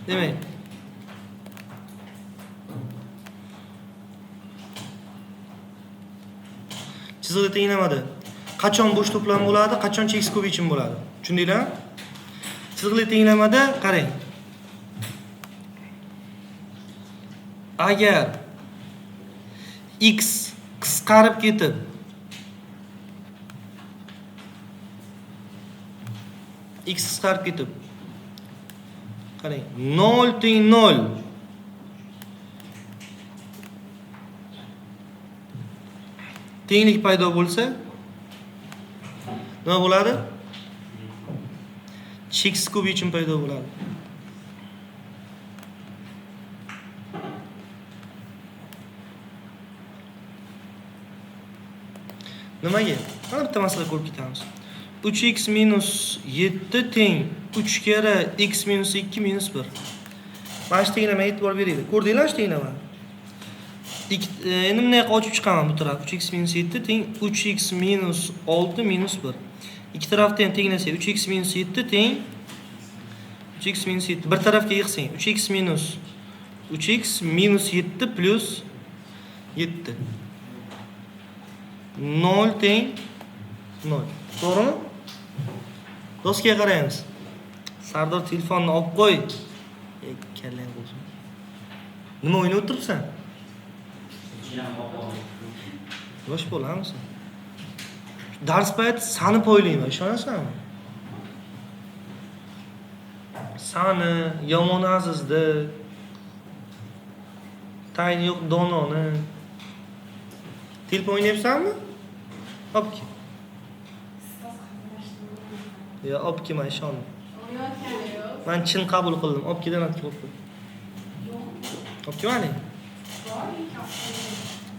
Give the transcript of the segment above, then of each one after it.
Demak, chiziqli tenglamada qachon bo'sh to'plam bo'ladi, qachon cheksiz ko'p yechim bo'ladi? Tushundinglarmi? Chiziqli tenglamada qarang. Agar x qisqarib ketib x qisqarib ketib qarang 0 teng 0 tenglik paydo bo'lsa nima bo'ladi? Cheksiz ko'p yechim paydo bo'ladi. Nimaga? Mana bitta masala ko'rib ketamiz. 3x minus 7 teng 3 karra x minus 2 minus 1. Mana shu tenglamaga e'tibor beringlar. Ko'rdinglar shu tenglamani? Endi bunday ochib chiqaman bu taraf. 3x minus 7 teng 3x minus 6 minus 1. Ikki tarafni ham tenglasak 3x minus 7 teng 3x minus 7. Bir tarafga yig'sang 3x minus 3x minus 7 plus 7. 0 teng 0. To'g'rimi? Doskaga qaraymiz. Sardor telefonni olib qo'y. Kallang bo'lsin. Nima o'ynab o'tiribsan? Yosh bolamisan? Dars payti sani poylayman, ishonasanmi? Sani, yomon azizni, tayini yo'q dononi. Telefon o'ynayapsanmi? Olib kel. Yo, olib kel, men ishondim. Men chin qabul qildim. Olib keldan olib qo'y. Olib kelmading?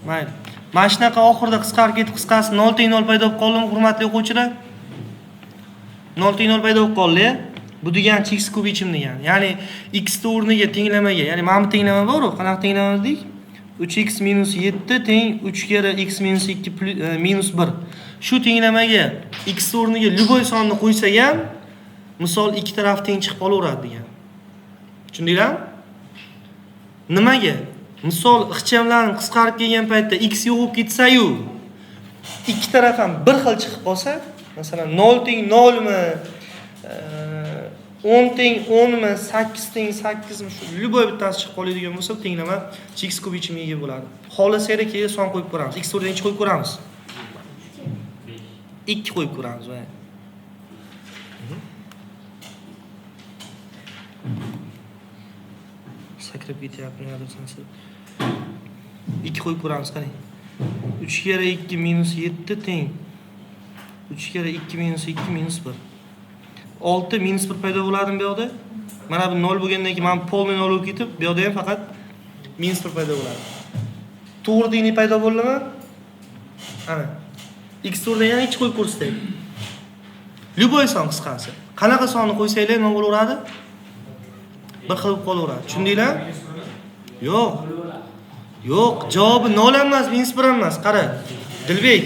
Mayli. Mana shunaqa oxirida qisqarib ketib, qisqasi 0 teng 0 paydo bo'lib qoldimi, hurmatli o'quvchilar? 0 teng 0 paydo bo'lib qoldi. Bu degani cheksiz ko'p yechim degani. Ya'ni x ni o'rniga tenglamaga, ya'ni mana bu tenglama bor-ku, qanaqa tenglama dedik? 3x minus 7 teng 3 karra x minus 2 minus 1. Shu tenglamaga x o'rniga любой sonni qo'ysak ham, misol ikki taraf teng chiqib qolaveradi degan. Tushundinglarmi? Nimaga? Misol ixchamlanib qisqarib kelgan paytda x yo'q bo'lib ketsa-yu, ikki taraf ham bir xil chiqib qolsa, masalan 0 teng 0 mi, 10 teng 10 mi, 8 teng 8 mi, shu любой bittasi chiqib qoladigan bo'lsa, tenglama cheksiz ko'p yechimga ega bo'ladi. Xohlasanglar keyin son qo'yib ko'ramiz. X o'rniga necha qo'yib ko'ramiz? 2 qo'yib ko'ramiz. Sakrab ketyapti, nimadir sansa. 2 qo'yib ko'ramiz, qarang. 3 karra 2 minus 7 teng 3 karra 2 minus 2 minus 1. 6 minus 1 paydo bo'ladimi bu yoqda? Mana bu 0 bo'lgandan keyin mana polniy 0 bo'lib ketib, bu yoqda ham faqat minus 1 paydo bo'ladi. To'g'ri tenglik paydo bo'ldimi? Ana. X o'rniga yana 2 qo'yib ko'rsataylik. Любой son qisqasi. Qanaqa sonni qo'ysanglar nima bo'laveradi? Bir xil bo'lib qolaveradi. Tushundinglar? Yo'q. Yo'q, javobi 0 emas, minus 1 emas. Qara. Dilbek,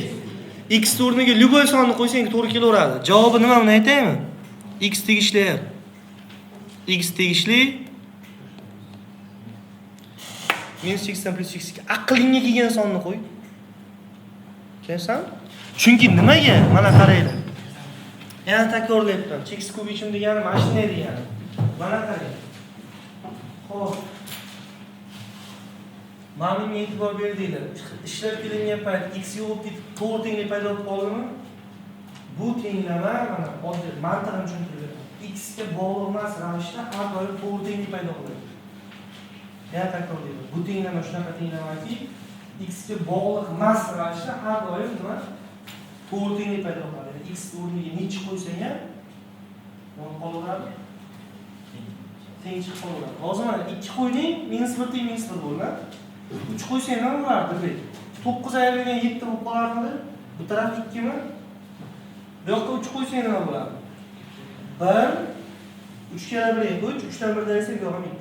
x o'rniga любой sonni qo'ysang to'g'ri kelaveradi. Javobi nima, buni aytaymi? X tegishli R. X tegishli minus x dan plus x ga aqlingga kelgan sonni qo'y. Tushunyapsanmi? Chunki nimaga? Mana qaranglar. Yana takrorlayapman. Cheksiz ko'p yechim degani mana shunday degani. Mana qarang. Xo'p. Mana bunga e'tibor berdinglar. Ishlab kelingan payt x yo'q bo'lib ketib, to'g'ri tenglik paydo bo'lib qoldimi? Bu tenglama mana oddiy mantig'ini tushuntirib beraman. X ga bog'liq emas ravishda har doim to'g'ri tenglik paydo qiladi. Yana takrorlayman. Bu tenglama shunaqa tenglamaki, x ga bog'liq emas ravishda har doim nima? To'g'ri tenglik paydo qiladi. Ya'ni x o'rniga necha qo'ysang ham nima qolaveradi? Teng chiqib qolaveradi. Hozir mana 2 qo'yding, minus 1 teng minus 1 bo'ldi. 3 qo'ysang nima bo'lardi? 9 ayrilgan 7 bo'lib qolardi. Bu taraf 2 mi? Bu yoqqa 3 qo'ysang nima bo'ladi? 1 3 karra 1 3, 3 dan 1 ayrilsa bu yoq ham 2.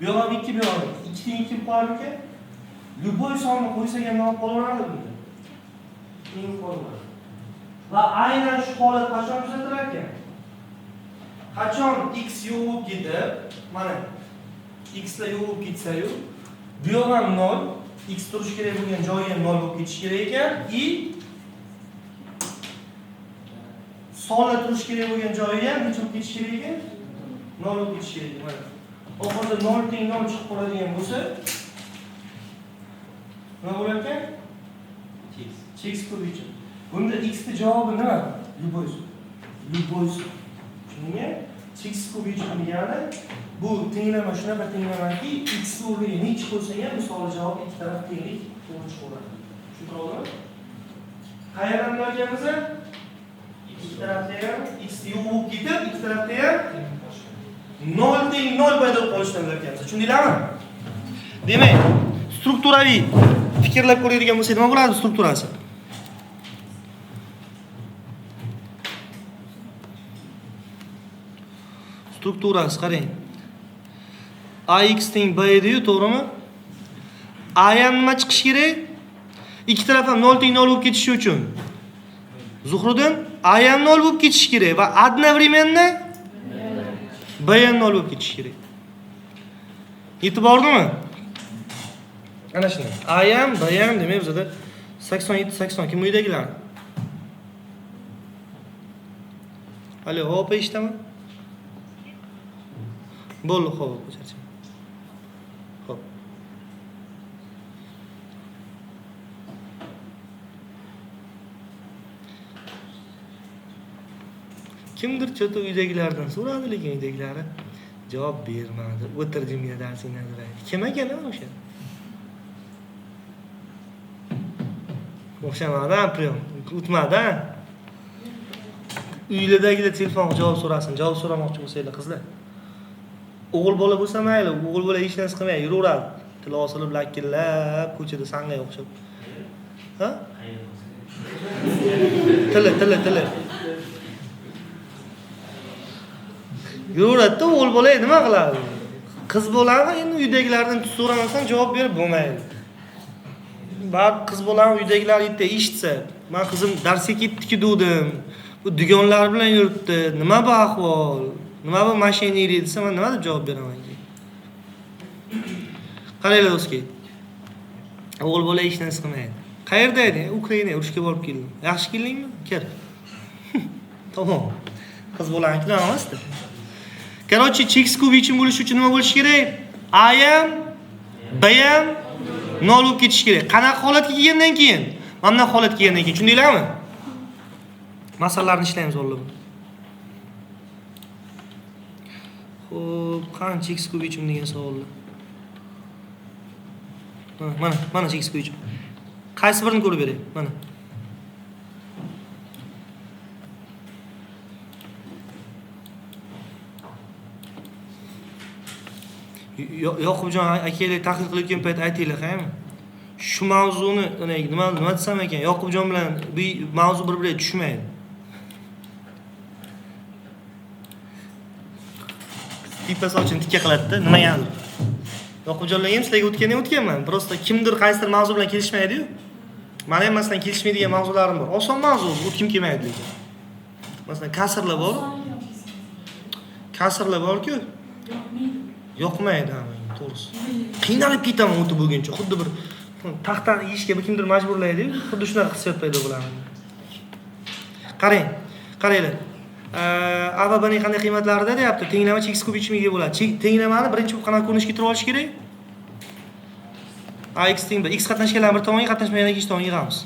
Bu yoq ham 2, bu yoq ham 2. 2 teng 2 bo'lib qolarmikan? Любой sonni qo'ysak ham nima qolaveradi bunda? Teng qolaveradi. Va aynan shu holat qachon kuzatilar ekan? Qachon x yo'q bo'lib ketib, mana X lar yo'q bo'lib ketsa-yu, bu yoq ham 0, x turishi kerak bo'lgan joyi ham 0 bo'lib ketishi kerak ekan, i sonlar turishi kerak bo'lgan joyi ham necha bo'lib ketishi kerak ekan? 0 bo'lib ketishi kerak. Mana. Oxirida 0 teng 0 chiqib qoladigan bo'lsa, nima bo'lar ekan? Cheksiz ko'p yechim. Bunda x ni javobi nima? Любой. Любой. Tushundingmi? Cheksiz ko'p yechim degani bu tenglama shunaqa tenglamaki, x ni o'rniga necha qo'ysang ham misol javob ikki taraf tenglik to'g'ri chiqaveradi. Tushuntira oldimmi? Qayerdan bilarkanmiz? Ikki tarafda ham x yo'q bo'lib ketib, ikki tarafda ham 0 teng 0 paydo bo'lib qolishidan bilarkanmiz. Tushundinglarmi? Demak, strukturaviy fikrlab ko'radigan bo'lsak, nima bo'ladi strukturasi? Strukturasi qarang. AX teng B edi-yu, to'g'rimi? A ham nima chiqishi kerak? Ikki taraf ham 0 teng 0 bo'lib ketishi uchun. Zuhriddin, A ham 0 bo'lib ketishi kerak va одновременно B ham 0 bo'lib ketishi kerak. Yetib bordimi? Ana shuni. A ham, B ham demak bizda 87 80 kim uydagilar? Alo, opa eshitaman. Bo'ldi, xo'p, charcham. Xo'p. Kimdir cho'ta uydagilardan so'radi, lekin uydagilari javob bermadi. O'tir jimgina darsingni aytdi. Kim ekan o'sha? O'xshamadi, priyom. O'tmadi. Uylardagilar telefon javob so'rasin, javob so'ramoqchi bo'lsanglar qizlar. O'g'il bola bo'lsa mayli, o'g'il bola hech narsa qilmaydi, yuraveradi. Tili osilib lakillab ko'chada sang'ay o'xshab. Ha? Tili, tili, tili. Yuraveradi-da, o'g'il bola nima qiladi? Qiz bolani endi uydagilardan so'ramasdan javob berib bo'lmaydi. Ba'zi qiz bolani uydagilar bitta eshitsa, "Men qizim darsga ketdiki dedim, bu dugonlar bilan yuribdi, nima bu ahvol? Nima bu mashinalik desa, men nima deb javob beraman keyin?" Qaranglar do'stki. O'g'il bola hech narsa qilmaydi. Qayerda eding? Ukraina urushga borib keldim. Yaxshi keldingmi? Kir. Tamom. Qiz bolanikilar emasdi. Короче, cheksiz ko'p yechim bo'lishi uchun nima bo'lishi kerak? A ham, B ham 0 bo'lib ketishi kerak. Qanaqa holatga kelgandan keyin? Mana bunday holatga kelgandan keyin, tushundinglarmi? Masalalarni ishlaymiz oldin. Xo'p, qani cheksiz ko'p yechim degan savollar. Mana, mana cheksiz ko'p yechim. Qaysi birini ko'rib beray? Mana. Yoqubjon akanglar tahlil qilayotgan payt aytinglar, qaymi? Shu mavzuni nima desam ekan, Yoqubjon bilan bu mavzu bir-biriga tushmaydi. Tepa sochini tikka qiladi-da, nimagadir. Yoqubjonlarga ham sizlarga o'tganda o'tganman. Prosta kimdir qaysidir mavzu bilan kelishmaydi-yu. Meni ham masalan kelishmaydigan mavzularim bor. Oson mavzu, o'tkim kelmaydi lekin. Masalan, kasrlar bor. Kasrlar bor-ku. Yoqmaydi ha, to'g'risi. Qiynalib ketaman o'tib bo'lguncha. Xuddi bir taxtani yeyishga bir kimdir majburlaydi-yu, xuddi shunaqa hissiyot paydo bo'ladi. Qarang, qaranglar. A va B ning qanday qiymatlarida deyapti. Tenglama cheksiz ko'p yechimiga ega bo'ladi. Tenglamani birinchi bo'lib qanaqa ko'rinishga keltirib olish kerak? A x teng B. X qatnashganlarni bir tomonga, qatnashmaganlarni ikkinchi tomonga yig'amiz.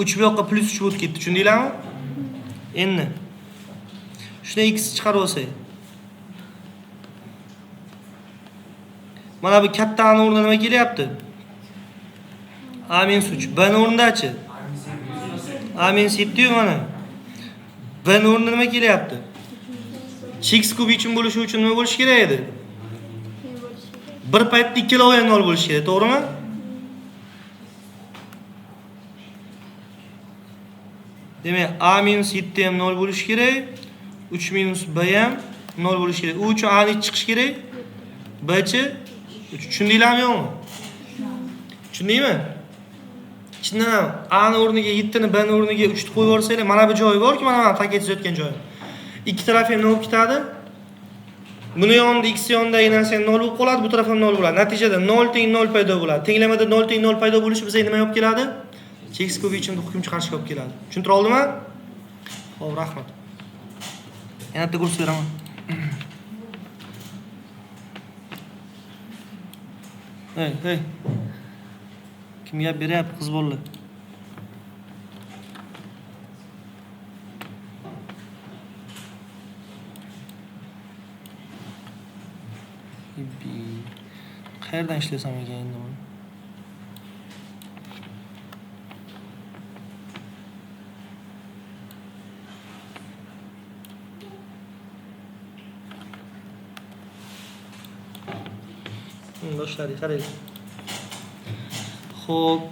Uch bu yoqqa plus 3 bo'lib ketdi, tushundinglarmi? Endi shuni x chiqarib olsak. Mana bu katta A ni o'rnida nima kelyapti? A minus 3. B ni o'rnidachi? A minus 7-yu mana. B ni o'rnida nima kelyapti? Cheksiz ko'p yechim bo'lishi uchun nima bo'lishi kerak edi? Bir paytda ikkalovi ham 0 bo'lishi kerak, to'g'rimi? Demak, A minus 7 ham 0 bo'lishi kerak, 3 minus B ham 0 bo'lishi kerak. U uchun A ni chiqish kerak? B chi? 3. Tushundinglarmi yo'qmi? Tushundingmi? Chindan ham A ni o'rniga 7 ni, B ni o'rniga 3 ni qo'yib yuborsanglar, mana bu joyi borki, mana mana paket tuzayotgan joyi. Ikki tarafi ham nima bo'lib ketadi? Buni yonida x yonidagi narsa ham 0 bo'lib qoladi, bu taraf ham 0 bo'ladi. Natijada 0 teng 0 paydo bo'ladi. Tenglamada 0 teng 0 paydo bo'lishi bizga nima olib keladi? Cheksiz ko'p yechimda hukm chiqarishga olib keladi. Tushuntira oldimmi? Xo'p, rahmat. Yana bitta ko'rsatib beraman. Hey, hey. Kim gap beryapti qiz bolalar? Qayerdan ishlasam ekan endi buni? Boshladik, qarang. Xo'p.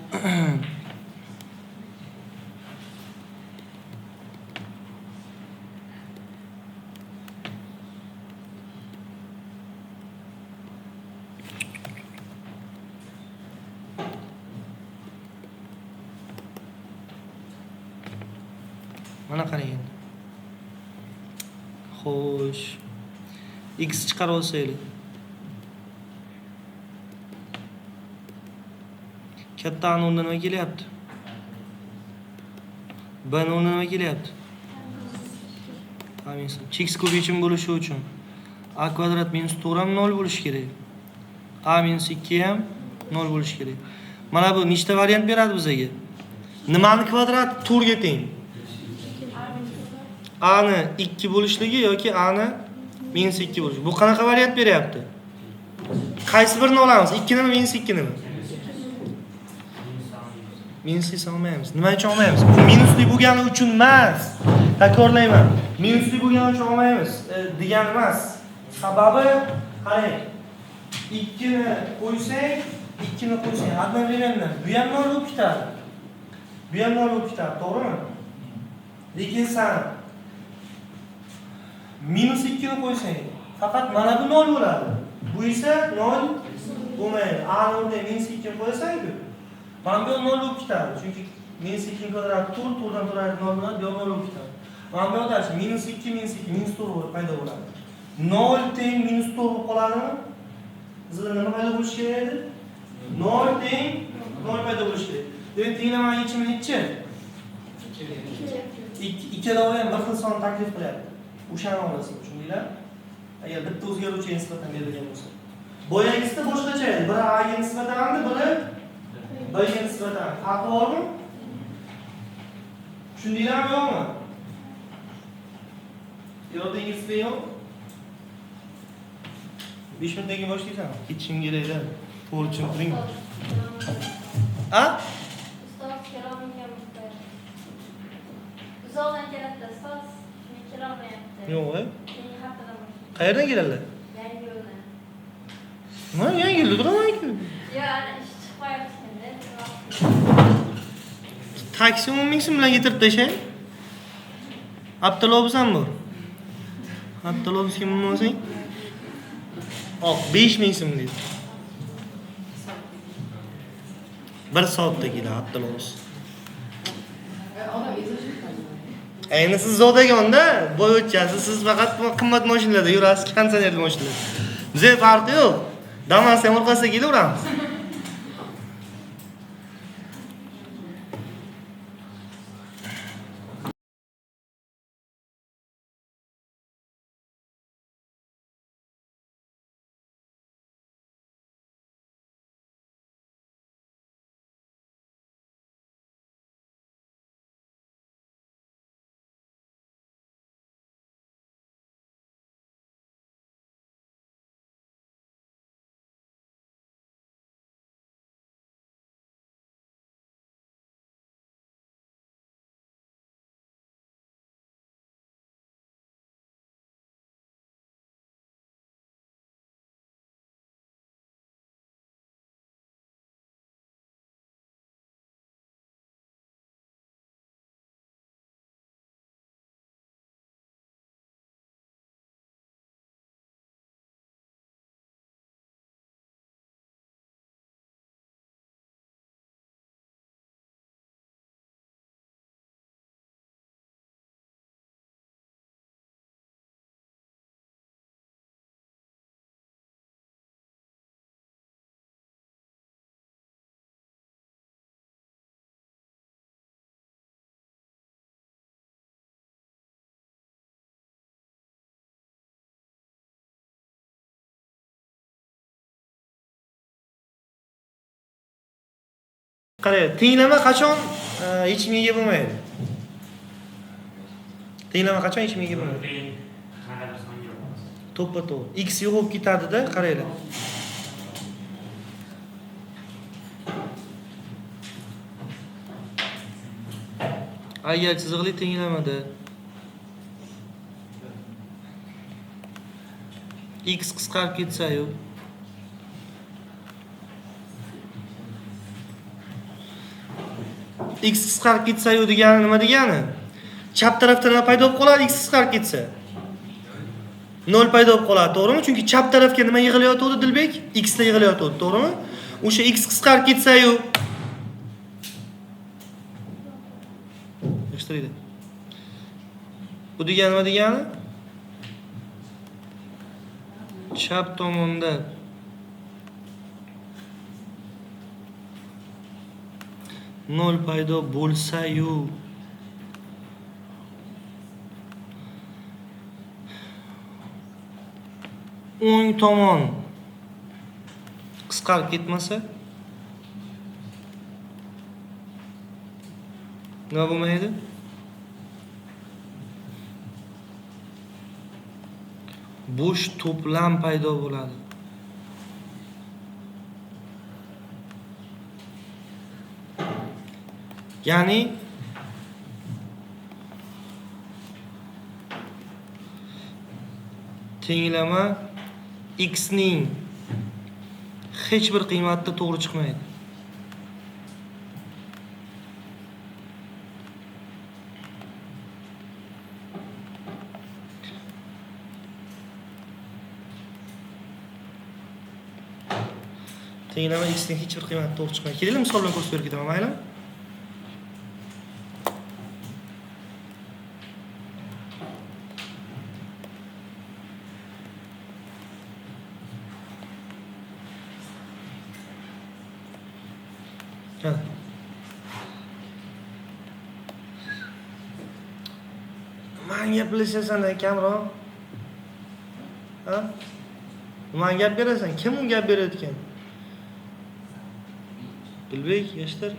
Mana qarang endi. Xo'sh. X chiqarib olsaylik. Katta A o'rnidan nima kelyapti? B o'rnidan nima kelyapti? A minus. Cheksiz ko'p yechim bo'lishi uchun A kvadrat minus 4 ham 0 bo'lishi kerak. A minus 2 ham 0 bo'lishi kerak. Mana bu nechta variant beradi bizga? Nimani kvadrat 4 ga teng? A ni 2 bo'lishligi yoki A ni minus 2 bo'lishi. Bu qanaqa variant beryapti? Qaysi birini olamiz? 2 nimi, minus 2 nimi? Minusli olmaymiz. Nima uchun olmaymiz? Bu minusli bo'lgani uchun emas. Takrorlayman. Minusli bo'lgani uchun olmaymiz degani emas. Sababi qarang. 2 ni qo'ysang, 2 ni qo'ysang, одновременно bu ham 0 bo'lib ketadi. Bu ham 0 bo'lib ketadi, to'g'rimi? Lekin sen minus 2 ni qo'ysang, faqat mana bu 0 bo'ladi. Bu esa 0 bo'lmaydi. A ni o'rniga minus 2 qo'yasang-ku, mana bu 0 bo'lib ketadi. Chunki minus 2 kvadrat 4, 4 dan 4 ayirib 0 bo'ladi, bu 0 bo'lib ketadi. Mana bu yerda minus 2, minus 2, minus 4 bo'lib paydo bo'ladi. 0 teng minus 4 bo'lib qoladimi? Bizda nima paydo bo'lishi kerak edi? 0 teng 0 paydo bo'lishi kerak. Demak, tenglamani yechimi nechi? 2. Ikkalovi ham bir xil son taklif qilyapti. O'shani olasan, tushundinglar? Agar bitta o'zgaruvchiga nisbatan berilgan bo'lsa. Boyagisida boshqacha edi. Biri A ga nisbatandi, biri B ga nisbatan. Farqi bormi? Tushundinglarmi, yo'qmi? Yo'q, ingliz tili yo'q. 5 minutdan keyin boshlaysan. Ketishim kerak-da. To'g'ri tushuntiring. A? Ustoz kelolmayapti. Uzoqdan keladi, ustoz men kelolmayapti. Yo'q, Keyingi haftadan boshlaydi. Qayerdan keladilar? Yangi yo'ldan. Nima yangi yo'lda turaman-ku. Yo'q, ana ish chiqmayapti-da. Taksi 10 ming so'm bilan getirib tashay. Abdulobis ham bor. Abdulobisga minib olsang, oq 5 ming so'm deydi. 1 soatda keladi Abdulobis. Endi siz zodagonda boy o'tchasiz, siz faqat qimmat mashinalarda yurasiz, konditsionerli mashinalarda. Bizga farqi yo'q. Damas ham orqasida kelaveramiz. Qarang, tenglama qachon yechimga ega bo'lmaydi? Tenglama qachon yechimga ega bo'lmaydi? To'ppa-to'g'ri. X yo'q bo'lib ketadi-da, qaranglar. Agar chiziqli tenglamada x qisqarib ketsa-yu, x qisqarib ketsa-yu degani nima degani? Chap tarafda nima paydo bo'lib qoladi x qisqarib ketsa? 0 paydo bo'lib qoladi, to'g'rimi? Chunki chap tarafga nima yig'ilayotgandi Dilbek? X la yig'ilayotgandi, to'g'rimi? O'sha x qisqarib ketsa-yu yig'ishtiraylik. Bu degani nima degani? Chap tomonda 0 paydo bo'lsa-yu o'ng tomon qisqarib ketmasa nima bo'lmaydi? Bo'sh to'plam paydo bo'ladi. Ya'ni tenglama x ning hech bir qiymatida to'g'ri chiqmaydi. Tenglama x ning hech bir qiymati to'g'ri chiqmaydi. Kelinglar, misol bilan ko'rsatib berib ketaman, maylimi? Nimani gaplashasan kamroq? Ha? Nimani gap berasan? Kim unga gap berayotgan? Dilbek, yashtir.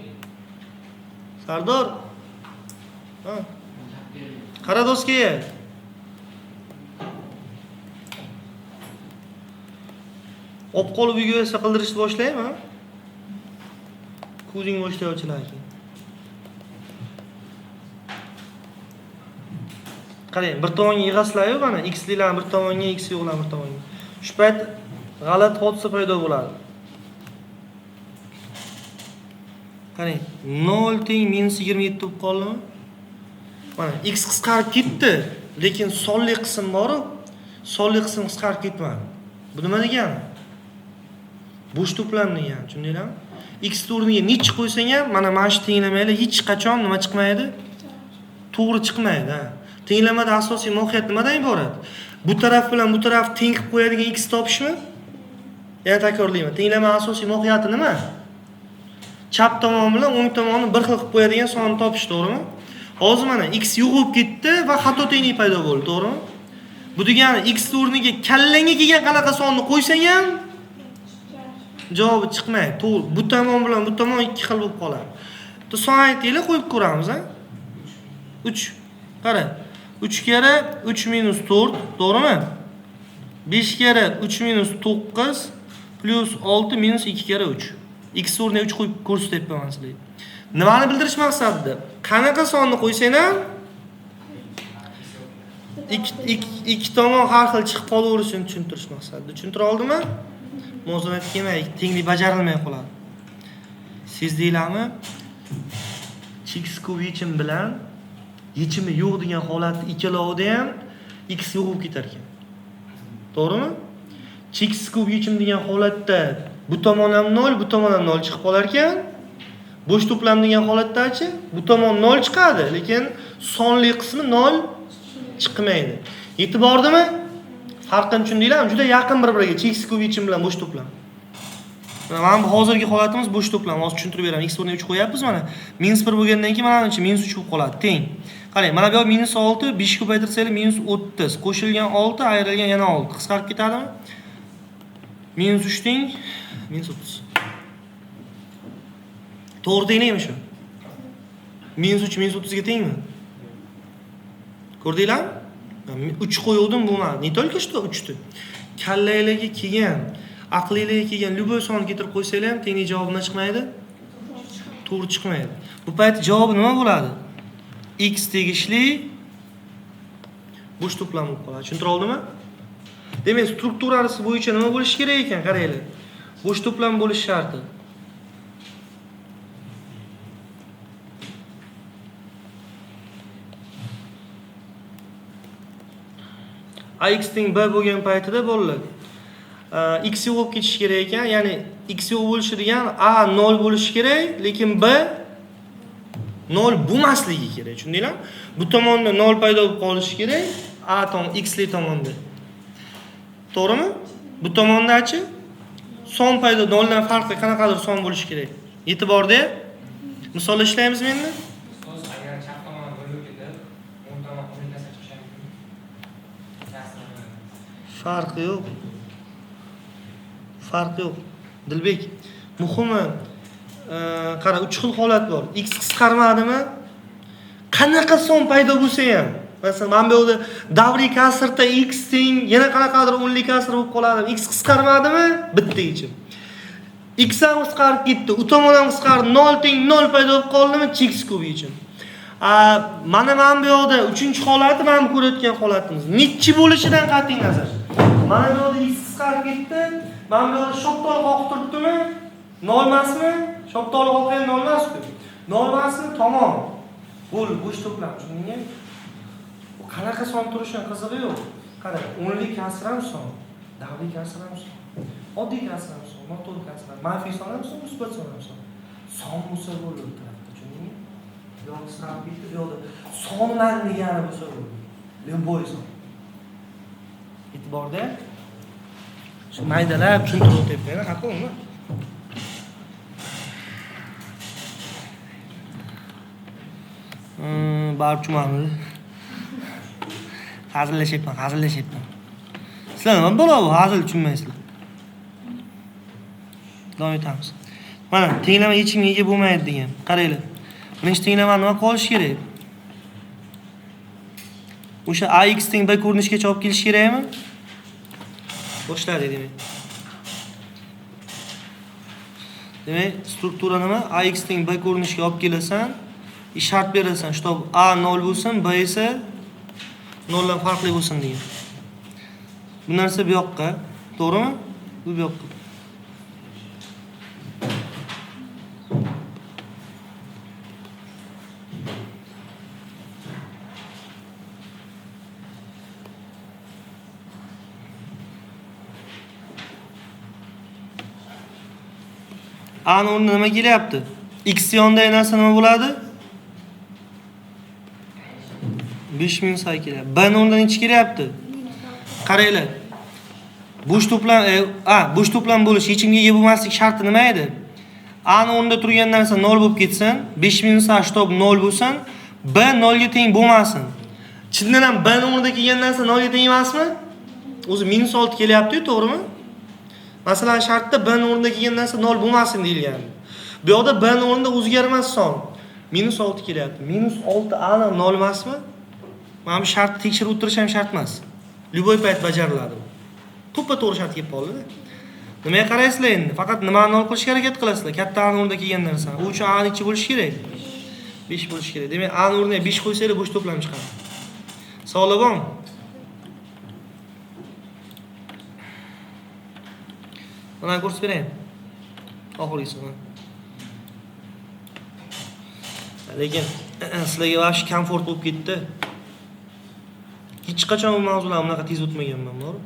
Sardor. Ha. Qara doskaga. Olib qolib uyga esa qildirishni boshlaymi? Ko'zing boshlayotchilar keyin. Qarang, bir tomonga yig'asizlar-yu, mana x liklarni bir tomonga, x yo'qlarni bir tomonga. Shu payt g'alati hodisa paydo bo'ladi. Qarang, 0 teng -27 bo'lib qoldimi? Mana x qisqarib ketdi, lekin sonli qism bor-u, sonli qism qisqarib ketmadi. Bu nima degani? Bo'sh to'plam degani, tushundinglarmi? X o'rniga necha qo'ysang ham, mana shu tenglamalar hech qachon nima chiqmaydi? To'g'ri chiqmaydi, ha. Tenglamada asosiy mohiyat nimadan iborat? Bu taraf bilan bu taraf teng qilib qo'yadigan x topishmi? Yana takrorlayman. Tenglama asosiy mohiyati nima? Chap tomon bilan o'ng tomonni bir xil qilib qo'yadigan sonni topish, to'g'rimi? Hozir mana x yo'q bo'lib ketdi va xato tenglik paydo bo'ldi, to'g'rimi? Bu degani x o'rniga kallangga kelgan qanaqa sonni qo'ysang ham javobi chiqmaydi. To'g'ri, bu tomon bilan bu tomon ikki xil bo'lib qoladi. To son aytinglar, qo'yib ko'ramiz, ha? 3. Qara. 3 kere 3 minus 4, to'g'rimi? 5 kere 3 minus 9 plus 6 minus 2 kere 3. X o'rniga 3 qo'yib ko'rsatyapman sizlarga. Nimani bildirish maqsadida? Qanaqa sonni qo'ysang ham ikki tomon har xil chiqib qolaverishini tushuntirish maqsadida. Tushuntira oldimmi? Muvozanat kelmay, tenglik bajarilmay qoladi. Sezdinglarmi? Cheksiz ko'p yechim bilan yechimi yo'q degan holatda ikkalovida ham x yo'q bo'lib ketar ekan. To'g'rimi? Cheksiz ko'p yechim degan holatda bu tomon ham 0, bu tomon ham 0 chiqib qolar ekan. Bo'sh to'plam degan holatda-chi, bu tomon 0 chiqadi, lekin sonli qismi 0 chiqmaydi. Yetib bordimi? Farqini tushundinglarmi? Juda yaqin bir-biriga cheksiz ko'p yechim bilan bo'sh to'plam. Mana bu hozirgi holatimiz bo'sh to'plam. Hozir tushuntirib beraman. X o'rniga 3 qo'yapmiz mana. -1 bo'lgandan keyin mana buncha -3 bo'lib qoladi, teng. Qarang, mana bu yoq -6, 5 ko'paytirsangiz -30, qo'shilgan 6, ayrilgan yana 6. Qisqarib ketadimi? -3 teng -30. To'g'ri tenglikmi shu? Minus 3 minus 30 ga tengmi? Ko'rdinglarmi? 3 qo'yuvdim, bo'lmadi. Не только что 3 ni. Kallanglarga kelgan, aqlinglarga kelgan любой sonni keltirib qo'ysanglar ham tenglik javobi nima chiqmaydi? To'g'ri chiqmaydi. Bu payt javobi nima bo'ladi? X tegishli bo'sh to'plam bo'lib qoladi. Tushuntira oldimmi? Demak, strukturasi bo'yicha nima bo'lishi kerak ekan? Qaranglar. Bo'sh to'plam bo'lishi sharti. Ax teng b bo'lgan paytida bolalar x yo'q bo'lib ketishi kerak ekan, ya'ni x yo'q bo'lishi degan a 0 bo'lishi kerak, lekin b 0 bo'lmasligi kerak. Tushundinglarmi? Bu tomonda 0 paydo bo'lib qolishi kerak, a tom x li tomonda. To'g'rimi? Bu tomondachi son paydo 0 dan farqli qanaqadir son bo'lishi kerak. E'tiborda misol ishlaymizmi endi? Ustoz, agar chap tomon bo'lib ketib, o'ng tomon o'nglasa chiqishi mumkin. Farqi yo'q. Farqi yo'q. Dilbek, muhimi qara, 3 xil holat bor. X qisqarmadimi? Qanaqa son paydo bo'lsa ham, masalan, mana bu yerda davriy kasrda x teng yana qanaqadir o'nlik kasr bo'lib qoladi. X qisqarmadimi? Bitta yechim. X ham qisqarib ketdi, u tomon ham qisqardi, 0 teng 0 paydo bo'lib qoldimi? Cheksiz ko'p yechim. Mana bu yerda 3-chi holati, mana bu ko'rayotgan holatimiz. Nechi bo'lishidan qat'iy nazar. Mana bu yerda x qisqarib ketdi, mana bu yerda shoptol qoqib turibdimi? 0 emasmi? Shoptol qoqgan 0 emas-ku. 0 emasmi? Tamom. Bo'l, bo'sh to'plam, tushundingmi? Bu qanaqa son turishining qizig'i yo'q. Qara, o'nlik kasr ham son, davriy kasr ham son, oddiy kasr ham son, noto'g'ri kasr ham, manfiy son ham son, musbat son ham son. Son bo'lsa bo'ldi bu tarafda, tushundingmi? Bu yoqda qisqarib ketdi, bu yoqda sonman degani bo'lsa bo'ldi. Любой son. E'tiborda shu maydalab tushuntirib o'tyapman, xafa bo'lma. Barib tushmadi. Hazillashyapman, hazillashyapman. Sizlar nima balo bu? Hazil tushunmaysizlar. Davom etamiz. Mana tenglama yechimga ega bo'lmaydi degan. Qaranglar. Birinchi tenglama nima qolishi kerak? O'sha ax teng b ko'rinishgacha olib kelish kerakmi? Boshladik demak. Demak, struktura nima? Ax teng b ko'rinishga olib kelasan, shart berasan, shtob a 0 bo'lsin, b esa 0 dan farqli bo'lsin degan. Bu narsa bu yoqqa, to'g'rimi? Bu bu yoqqa. A ni o'rnida nima kelyapti? X yonidagi narsa nima bo'ladi? 5 minus a kelyapti. B ni o'rnida necha kelyapti? Qaranglar. Bo'sh to'plam, bo'sh to'plam bo'lish, yechimga ega bo'lmaslik sharti nima edi? A ni o'rnida turgan narsa 0 bo'lib ketsin, 5 minus a shtob 0 bo'lsin, b 0 ga teng bo'lmasin. Chindan ham b ni o'rnida kelgan narsa 0 ga teng emasmi? O'zi minus 6 kelyapti-yu, to'g'rimi? Masalan, shartda b ni o'rnida kelgan narsa 0 bo'lmasin deyilgan. Bu yoqda b ni o'rnida o'zgarmas son minus 6 kelyapti. Minus 6 aniq 0 emasmi? Mana bu shartni tekshirib o'tirish ham shart emas. Любой payt bajariladi. To'ppa-to'g'ri shart kelib qoldi-da. Nimaga qaraysizlar endi? Faqat nimani nol qilishga harakat qilasizlar? Katta a ni o'rnida kelgan narsani. U uchun a necha bo'lishi kerak? 5 bo'lishi kerak. Demak, a ni o'rniga 5 qo'ysanglar bo'sh to'plam chiqadi. Savollar bormi? Mana ko'rsatib berayin. Oxirgisi. Lekin sizlarga vahshiy komfort bo'lib ketdi. Hech qachon bu mavzular bunaqa tez o'tmaganman, to'g'ri?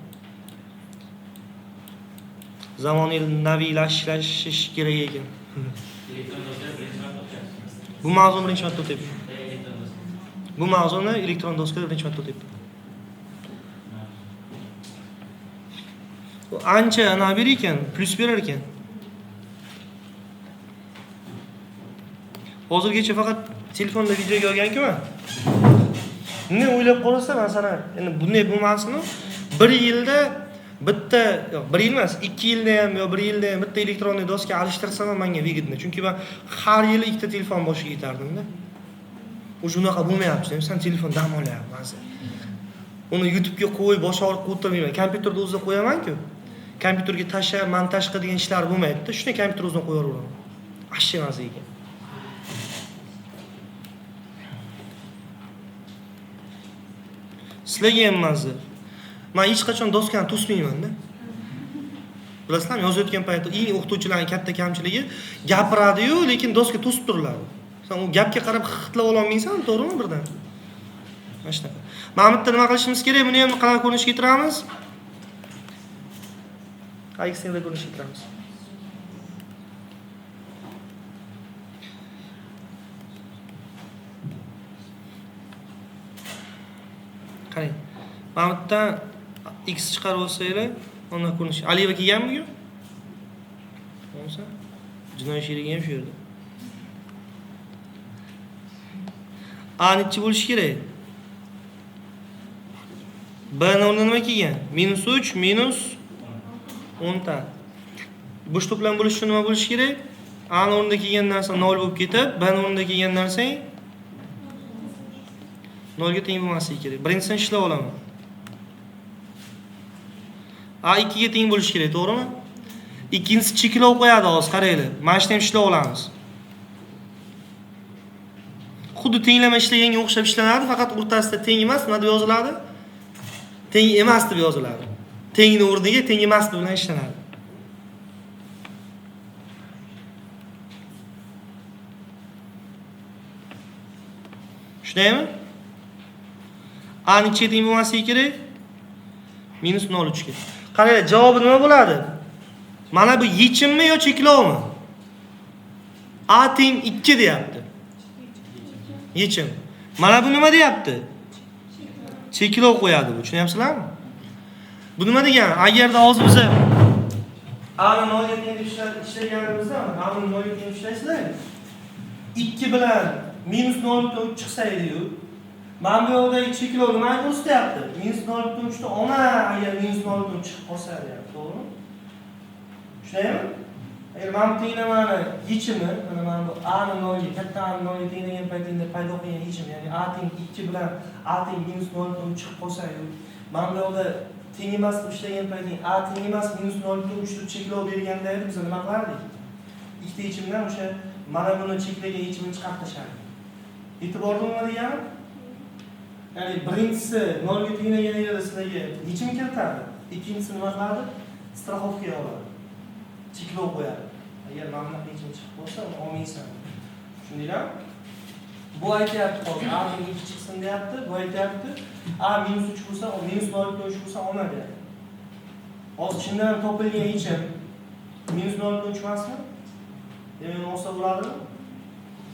Zamonaviy naviylashish kerak ekan. Bu mavzuni birinchi marta o'tyapman. Bu mavzuni elektron doskada birinchi marta o'tyapman. Bu ancha ana berar ekan, plyus berar ekan. Hozirgacha faqat telefonda videoga olgan-ku men. Bunday o'ylab qarasa, masalan, endi bunday bo'lmasin-u, bir yilda Bitta, yo'q, 1 yil emas, 2 yilda ham yo 1 yilda ham bitta elektronli doska alishtirsam ham menga выгодно. Chunki men har yili ikkita telefon boshiga yetardimda. O'sha unaqa bo'lmayapti. Sen telefon dam olyapman. Uni YouTube'ga qo'yib, bosh og'riq o'tirmayman. Kompyuterda o'zida qo'yaman-ku. Kompyuterga tashlab, montaj qiladigan ishlar bo'lmaydi-da. Shuni kompyuter o'zini qo'yaveraman. Ashshi emas ekan. Sizlarga ham mazza. Men hech qachon doskani to'smayman-da. Bilasizlarmi, yozayotgan paytda eng o'qituvchilarning katta kamchiligi gapiradi-yu, lekin doska to'sib turiladi. Sen u gapga qarab xitlab ola olmaysan, to'g'rimi birdan? Mana shunaqa. Mana bu yerda nima qilishimiz kerak? Buni ham qanaqa ko'rinishga keltiramiz? Qaysi ko'rinishga keltiramiz? Qarang. Mana bu yerdan x chiqarib olsanglar, undan ko'rinish. Aliyeva kelganmi bugun? Bo'lmasa, jinoiy sherigi ham shu yerda. A nechi bo'lishi kerak? B ni o'rnida nima kelgan? -3 -10 ta. Bo'sh to'plam bo'lishi uchun nima bo'lishi kerak? A ni o'rnida kelgan narsa 0 bo'lib ketib, B ni o'rnida kelgan narsang 0 ga teng bo'lmasligi kerak. Birinchisini ishlab olaman. A 2 ga teng bo'lishi kerak, to'g'rimi? Ikkinchisi cheklov qo'yadi hozir, qaranglar. Mana shuni ham ishlab olamiz. Xuddi tenglama ishlaganga o'xshab ishlanadi, faqat o'rtasida teng emas, nima deb yoziladi? Teng emas deb yoziladi. Tengni o'rniga teng emas deb bilan ishlanadi. Shundaymi? A nechaga teng bo'lmasligi kerak? -0.3 ga. Qaranglar, javobi nima bo'ladi? Mana bu yechimmi yo cheklovmi? A teng 2 deyapti. Yechim. Mana bu nima deyapti? Cheklov qo'yadi bu. Tushunyapsizlarmi? Bu nima degani? Agarda hozir biz A ni 0 ga teng deb ishlaganimizda, A ni 0 ga teng ishlaysizlar. 2 bilan -0.3 chiqsa edi-yu, mana bu yoqdagi cheklov nimani ko'rsatyapti? -0.3 ni olma, agar -0.3 chiqib qolsa deyapti, to'g'rimi? Tushunaymi? Agar mana bu tenglamani yechimi, mana bu A ni 0 ga, katta A ni 0 ga tenglagan paytingda paydo qilgan yechim, ya'ni A teng 2 bilan A teng -0.3 chiqib qolsa-yu, mana bu yoqda teng emas deb ishlagan payting A teng emas -0.3 deb cheklov berganda edi, biz nima qilardik? Ikkita yechimdan o'sha mana buni cheklagan yechimini chiqarib tashlardik. E'tiborli nima degani? Ya'ni birinchisi 0 ga tenglagan yerda sizlarga yechim kiritadi, ikkinchisi nima qiladi? Страховка oladi. Cheklov qo'yadi. Agar mana bunaqa yechim chiqib qolsa, uni olmaysan. Tushundinglarmi? Bu aytyapti hozir A teng 2 chiqsin deyapti, bu aytyapti A -3 bo'lsa, -0.3 bo'lsa olma deyapti. Hozir chindan ham topilgan yechim -0.3 emasmi? Demak, uni olsa bo'ladimi?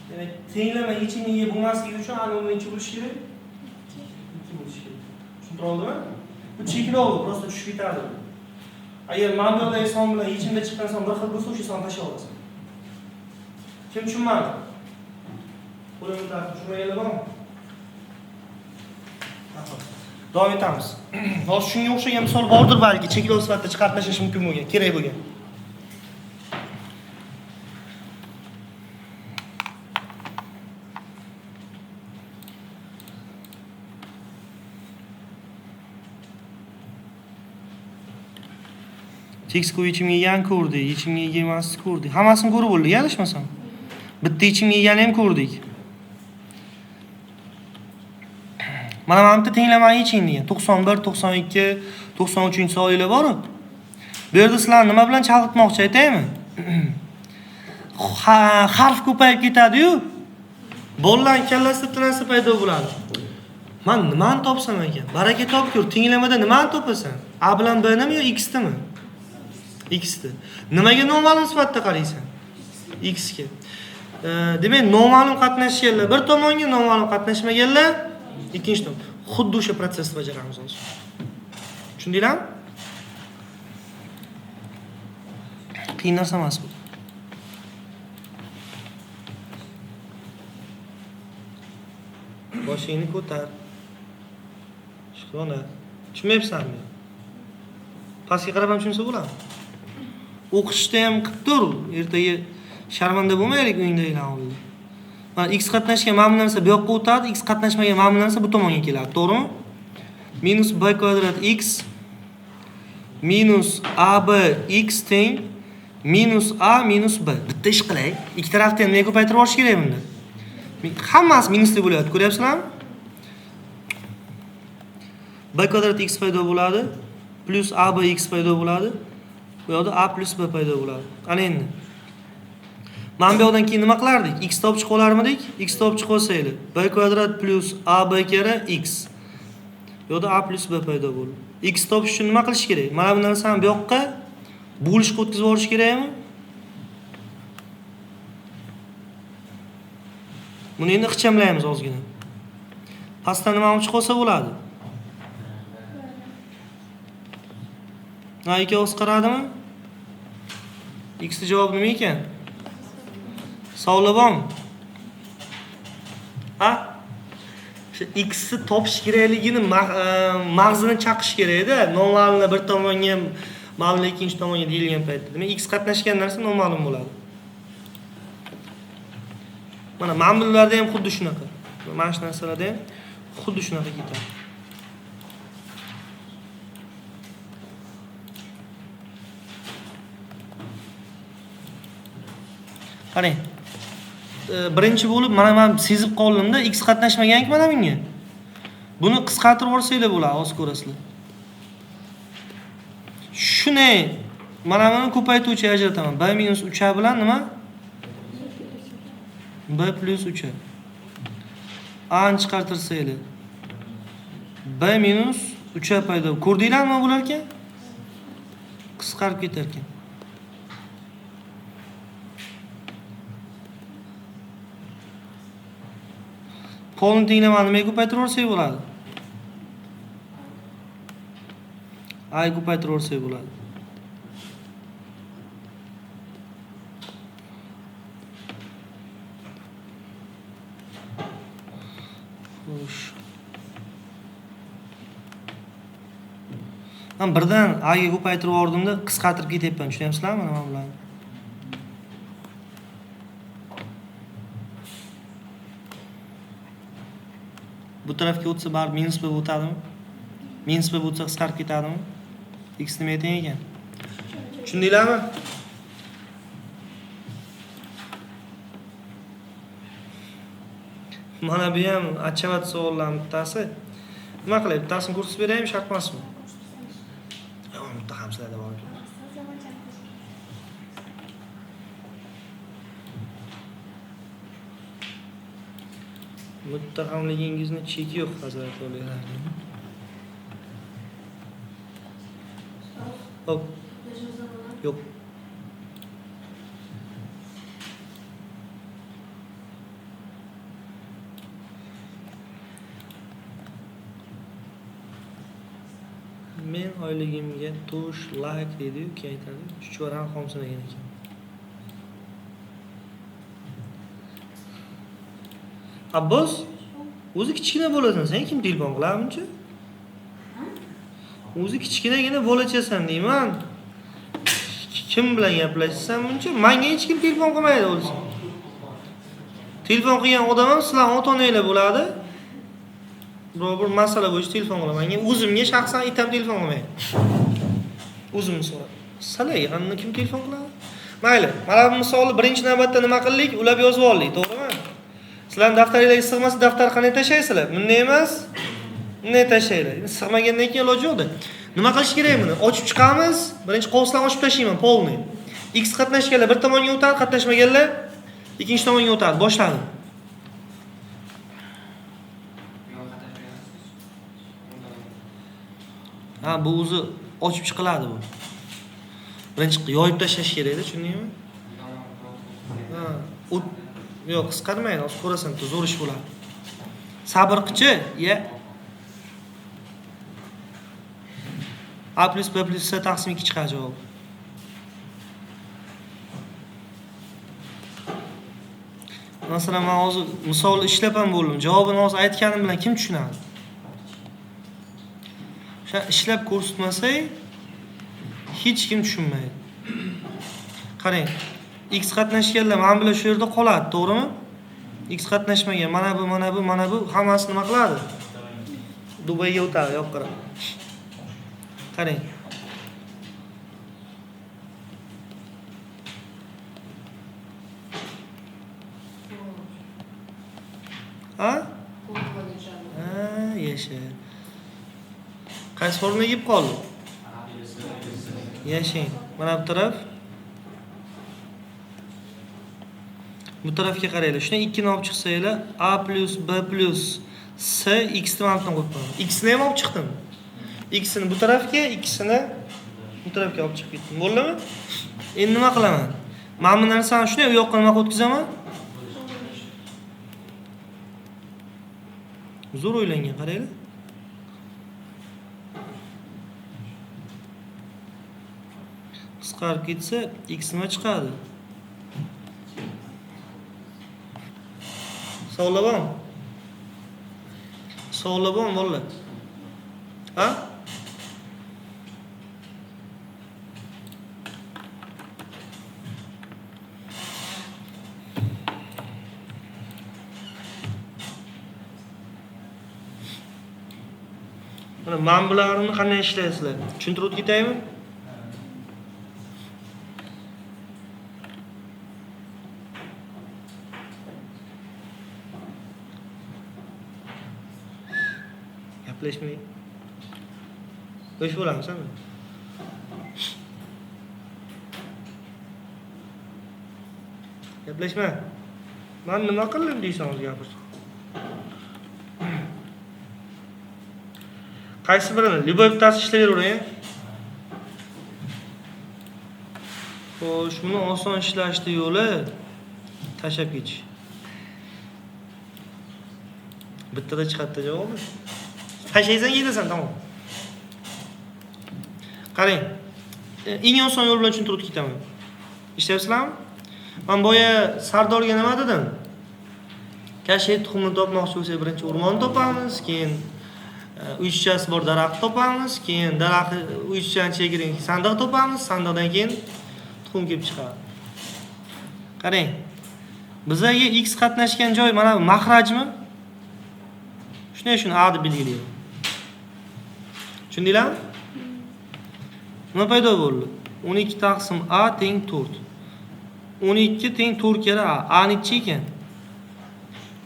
Demak, tenglama yechimga ega bo'lmasligi uchun A ni o'rnida necha bo'lishi kerak? 2 bo'lishi kerak. Tushuntira oldimmi? Bu cheklov, prosta tushib ketadi. Agar mana bu yerdagi son bilan yechimda chiqqan son bir xil bo'lsa, o'sha sonni tashlay olasan. Kim tushunmadi? Qo'limni tortib tushunmaganlar bormi? Davom etamiz. Hozir shunga o'xshagan misol bordir balki, cheklov sifatida chiqarib tashlash mumkin bo'lgan, kerak bo'lgan. Tekst ko'p yechimga egan ko'rdik, yechimga ega emasni ko'rdik. Hammasini ko'rib bo'ldik, adashmasam. Bitta yechimga egani ham ko'rdik. Mana bu yerda tenglamani yeching degan. 91, 92, 93-savollar bor-ku. Bu yerda sizlar nima bilan chalg'itmoqchi aytaymi? Harf ko'payib ketadi-yu. Bolalarning kallasida bitta narsa paydo bo'ladi. Men nimani topsam ekan? Baraka topkur, tenglamada nimani topasan? A bilan B nimi yo X nimi? X ni. Nimaga noma'lum sifatida qaraysan? X ga. Demak, noma'lum qatnashganlar bir tomonga, noma'lum qatnashmaganlar ikkinchi tomon. Xuddi o'sha protsessni bajaramiz hozir. Tushundinglarmi? Qiyin narsa emas bu. Boshingni ko'tar. Shukrona. Tushunmayapsanmi? Pastga qarab ham tushunsa bo'ladi. O'qishda ham qilib tur, ertaga sharmanda bo'lmaylik uyingdagilar oldida. Mana x qatnashgan mana bu narsa bu yoqqa o'tadi, x qatnashmagan mana bu narsa bu tomonga keladi, to'g'rimi? Minus b kvadrat x minus ab x teng minus a minus b. Bitta ish qilay. Ikki tarafni ham nimaga ko'paytirib yuborish kerak bunda? Hammasi minusli bo'lyapti, ko'ryapsizlarmi? B kvadrat x paydo bo'ladi, plus ab x paydo bo'ladi. Bu yoqda a plus b paydo bo'ladi. Ana endi. Mana bu yoqdan keyin nima qilardik? X topib chiqa olarmidik? X topib chiqa olsaydi, b kvadrat plus ab karra x. Bu yoqda a plus b paydo bo'ldi. X topish uchun nima qilish kerak? Mana bu narsani bu yoqqa bo'lishga o'tkazib yuborish kerakmi? Buni endi ixchamlaymiz ozgina. Pastdan nima olib chiqa olsa bo'ladi? Ha, ikki og'iz qaradimi? X ni javobi nima ekan? Savollar bormi? Ha? O'sha x ni topish kerakligini mag'zini chaqish kerakda. Noma'lumni bir tomonga, ma'lumni ikkinchi tomonga deyilgan paytda. Demak, x qatnashgan narsa noma'lum bo'ladi. Mana ma'mullarda ham xuddi shunaqa. Mana shu narsalarda ham xuddi shunaqa ketadi. Qarang. Birinchi bo'lib mana men sezib qoldimda, x qatnashmaganki mana bunga. Buni qisqartirib yuborsanglar bo'ladi, hozir ko'rasizlar. Shuni mana buni ko'paytuvchi ajrataman. B minus 3a bilan nima? B plus 3a. A ni chiqartirsanglar B minus 3a paydo. Ko'rdinglarmi nima bo'lar ekan? Qisqarib ketar ekan. Polni tenglamani nimaga ko'paytirib yuborsak bo'ladi? A ga ko'paytirib yuborsak bo'ladi. Xo'sh. Men birdan A ga ko'paytirib yubordimda, qisqartirib ketyapman, tushunyapsizlarmi nima bularni? Bu tarafga o'tsa baribir minus b o'tadimi? Minus b o'tsa qisqarib ketadimi? X nimaga teng ekan? Tushundinglarmi? Mana bu ham achavat savollarning bittasi. Nima qilay? Bittasini ko'rsatib beraymi, shart emasmi? Yo'q, bitta ham sizlarda bor ekan. Muttahamligingizni cheki yo'q, hazrat oliylar. Hop. Yo'q. Men oyligimga tush, like deydi-yu, keyin aytadi, chuchvarani xomsinagan ekan. Abbos, o'zi kichkina bo'lasan, sen kim telefon qiladi buncha? O'zi kichkinagina bolachasan deyman. Kim bilan gaplashasan buncha? Menga hech kim telefon qilmaydi o'zi. Telefon qilgan odam ham sizlarning ota-onanglar bo'ladi. Biror bir masala bo'yicha telefon qilaman. Menga o'zimga shaxsan itam telefon qilmaydi. O'zim misol. Sizlarga qanday kim telefon qiladi? Mayli, mana bu misolni birinchi navbatda nima qildik? Ulab yozib oldik, to'g'rimi? Sizlarning daftaringlarga sig'masa daftar qanday tashlaysizlar? Bunday emas, bunday tashlanglar. Endi sig'magandan keyin iloji yo'qda. Nima qilish kerak buni? Ochib chiqamiz. Birinchi qovuslarni ochib tashlayman, polni. X qatnashganlar bir tomonga o'tadi, qatnashmaganlar ikkinchi tomonga o'tadi. Boshladim. Ha, bu o'zi ochib chiqiladi bu. Birinchi yoyib tashlash kerakda, tushundingmi? Ha, yo'q, qisqarmaydi, hozir ko'rasan, zo'r ish bo'ladi. Sabr qilchi, ya. A plus B plus C taqsim 2 chiqadi javob. Masalan, men hozir misol ishlab ham bo'ldim. Javobini hozir aytganim bilan kim tushunadi? O'sha ishlab ko'rsatmasak, Hech kim tushunmaydi. Qarang, x qatnashganlar mana bular shu yerda qoladi, to'g'rimi? X qatnashmagan, mana bu, mana bu, mana bu hammasi nima qiladi? Dubayga o'tadi, yo'q qarang. Qarang. Ha? Ha, yasha. Qaysi formaga kelib qoldi? Yashang. Mana bu taraf. Bu tarafga qaranglar. Shundan 2 ni olib chiqsanglar, A plus B plus C x ni mana bu yerdan qo'yib qo'yaman. X ni ham olib chiqdim. X ni bu tarafga, ikkisini bu tarafga olib chiqib ketdim. Bo'ldimi? Endi nima qilaman? Mana bu narsani shunday u yoqqa nima qilib o'tkazaman? Zo'r o'ylangan, qaranglar. Qisqarib ketsa, x nima chiqadi? Savollar bormi? Savollar bormi bolalar? Ha? Mana men bularni qanday ishlaysizlar? Tushuntirib o'tib ketaymi? Gaplashmay. Bo'sh bo'lamizmi? Gaplashma. Men nima qildim deysan o'zi gapirsa. Qaysi birini? Любой bittasi ishlayveravering. Xo'sh, buni oson ishlashni yo'li tashlab ketish. Bittada chiqadi javobi. Tashlaysan, ketasan, tamom. Qarang. Eng oson yo'l bilan tushuntirib ketaman. Ishlayapsizlarmi? Men boya Sardorga nima dedim? Kashay tuxumini topmoqchi bo'lsak, birinchi o'rmonni topamiz, keyin uychasi bor daraxt topamiz, keyin daraxt uychani chegidan sandiq topamiz, sandiqdan keyin tuxum kelib chiqadi. Qarang. Bizga x qatnashgan joy mana bu mahrajmi? Shunday shuni A deb belgilayman. Tushundinglarmi? Nima paydo bo'ldi? 12 taqsim A teng 4. 12 teng 4 karra A. A nechi ekan?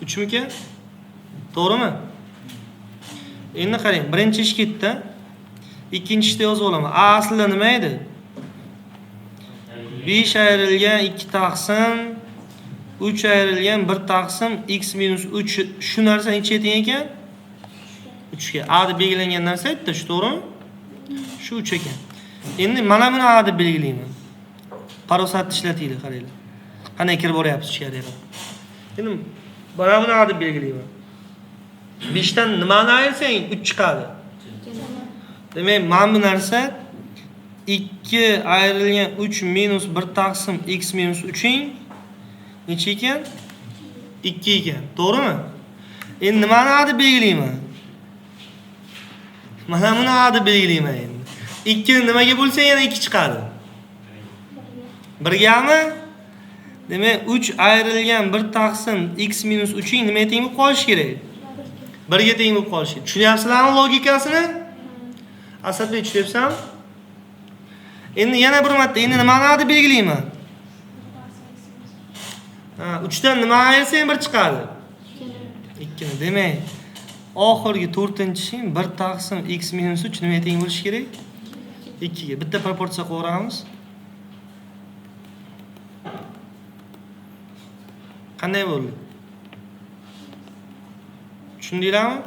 3 mikan? To'g'rimi? Endi qarang, birinchi ish ketdi. Ikkinchi ishda yozib olaman. A aslida nima edi? 5 ayrilgan 2 taqsim 3 ayrilgan 1 taqsim x minus 3. Shu narsa nechaga teng ekan? 3 ga. A deb belgilangan narsa edi, shu to'g'rimi? Shu 3 ekan. Endi mana buni A deb belgilayman. Parosatni ishlatinglar, qaranglar. Qanday kirib boryapmiz ichkariga. Endi mana buni A deb belgilayman. 5 dan nimani ayirsang 3 chiqadi. Demak, mana bu narsa 2 ayrilgan 3 minus 1 taqsim x minus 3 ing necha ekan? 2 ekan. To'g'rimi? Endi nimani A deb belgilayman? Mana buni A deb belgilayman endi. 2 ni nimaga bo'lsang yana 2 chiqadi. 1gami? Demak, 3 ayrilgan 1 taqsim x minus 3 ing nimaga teng bo'lib qolishi kerak? 1ga teng bo'lib qolishi. Tushunyapsizlarmi logikasini? Asadbek, tushunyapsanmi? Endi yana bir marta, endi nimani A deb belgilayman? Ha, 3 dan nima ayirsang 1 chiqadi? 2 ni. Demak, oxirgi 4-shing 1 taqsim x minus 3 nimaga teng bo'lishi kerak? 2 ga. Bitta proporsiya qo'yamiz. Qanday bo'ldi? Tushundinglarmi?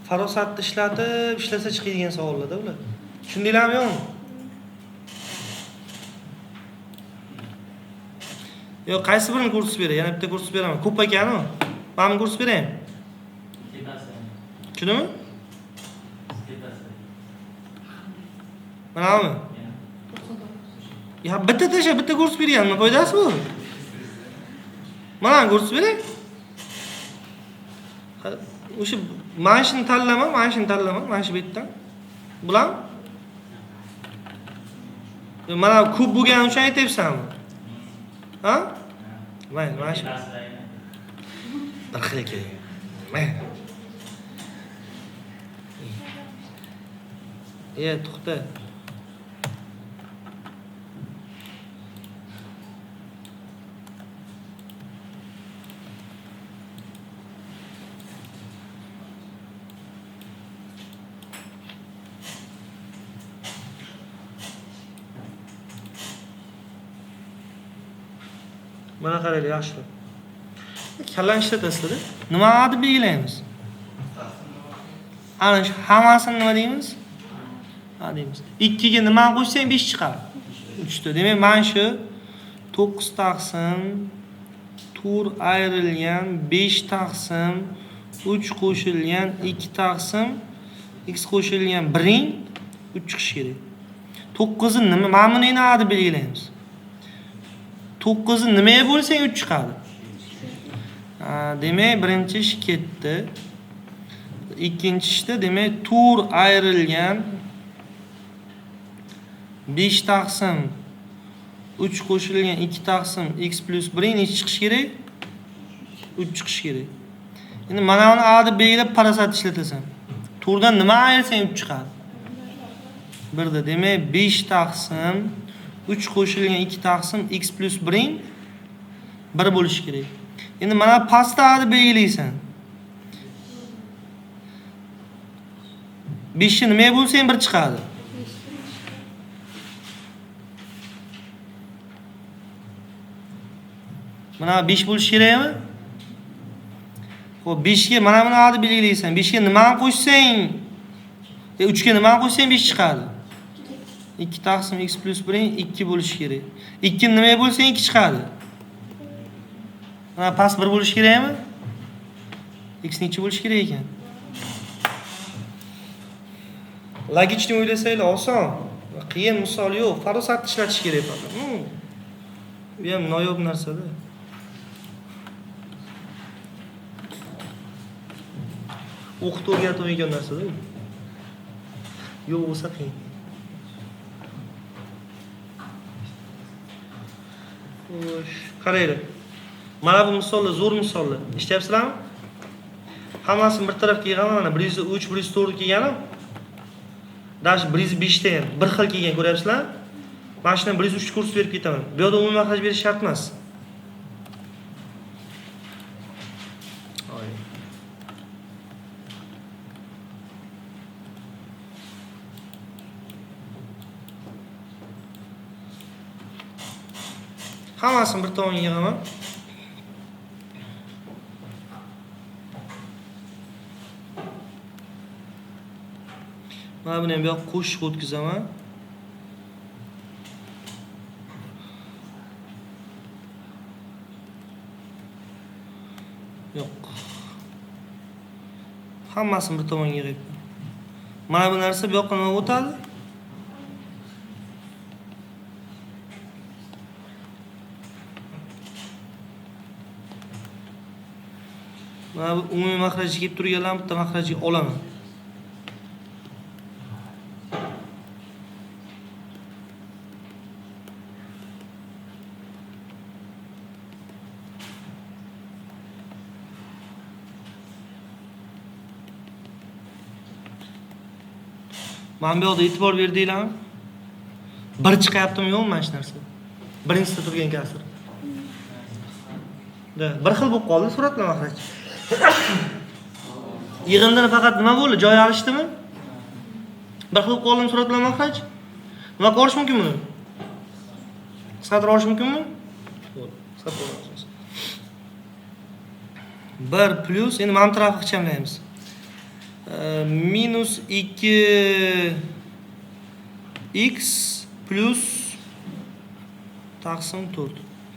Farosatni ishlatib, ishlasa chiqadigan savollar-da ular. Tushundinglarmi yo'qmi? Yo'q, qaysi birini ko'rsatib beray? Yana bitta ko'rsatib beraman. Ko'p ekan-u. Mana buni ko'rsatib beraymi? Tushundingmi? Manami? Ya bitta tasha, bitta ko'rsatib bergan, nima foydasi bu? Mana ko'rsatib beray. O'sha mana shuni tanlama, mana shuni tanlama, mana shu betdan. Bular? Mana ko'p bo'lgani uchun aytyapsanmi? Ha? Mayli, mana shu. Bir xil ekan. Mayli. To'xta. Mana qaranglar yaxshilab. Kallani ishlatasizlar. Nima deb belgilaymiz? Ana shu hammasini nima deymiz? A deymiz. 2 ga nima qo'shsang 5 chiqadi. 3 ta. Demak, mana shu 9 taqsim 4 ayrilgan 5 taqsim 3 qo'shilgan 2 taqsim x qo'shilgan 1 3 chiqishi kerak. 9 ni nima? Mana buni endi A deb belgilaymiz. 9 ni nimaga bo'lsang 3 chiqadi. Demak, birinchi ish ketdi. Ikkinchi ishda demak 4 ayrilgan 5 taqsim 3 qo'shilgan 2 taqsim x plus 1 necha chiqishi kerak? 3 chiqishi kerak. Endi mana buni A deb belgilab parasat ishlatasan. 4 dan nima ayirsang 3 chiqadi? 1 da. Demak 5 taqsim 3 qo'shilgan 2 taqsim x plus 1 1 bo'lishi kerak. Endi mana pastda A deb belgilaysan. 5 ni nimaga bo'lsang 1 chiqadi. Mana 5 bo'lishi kerakmi? Xo'p, 5 ga mana buni A deb belgilaysan. 5 ga nimani qo'shsang, 3 ga nimani qo'shsang 5 chiqadi. 2 taqsim x plus 1 2 bo'lishi kerak. 2 ni nimaga bo'lsang 2 chiqadi. Mana past 1 bo'lishi kerakmi? X necha bo'lishi kerak ekan? Logichni o'ylasanglar oson. Qiyin misol yo'q. Farosatni ishlatish kerak faqat. Bu ham noyob narsa-da. O'qitib o'rgatmaydigan narsa-da u. Yo'q bo'lsa qiyin. Xo'sh, qaranglar. Mana bu misollar zo'r misollar. Eshityapsizlarmi? Hammasini bir tarafga yig'aman, mana 103, 104 kelganim. Даже 105 ta ham bir xil kelgan, ko'ryapsizlar? Mana shundan 103 kurs berib ketaman. Bu yerda umumiy maxraj berish shart emas. Hammasini bir tomonga yig'aman. Mana buni ham bu yoqqa qo'shiq o'tkazaman. Yo'q. Hammasini bir tomonga yig'yapman. Mana bu narsa bu yoqqa nima o'tadi? Mana bu umumiy maxrajga kelib turganlarni bitta maxrajga olaman. Mana bu yoqda e'tibor berdinglarmi? Bir chiqyaptimi yo'qmi mana shu narsa? Birinchisida turgan kasr. Da, bir xil bo'lib qoldi suratlar maxraj. Yig'indini faqat nima bo'ldi? Joy alishdimi? Bir xil qoldimi suratlar maxraj? Nima qilish mumkin buni? Qisqartira olish mumkinmi? Bo'ldi, qisqartira olamiz. 1 plus endi mana bu tarafni ixchamlaymiz. Minus 2 x plus taqsim 4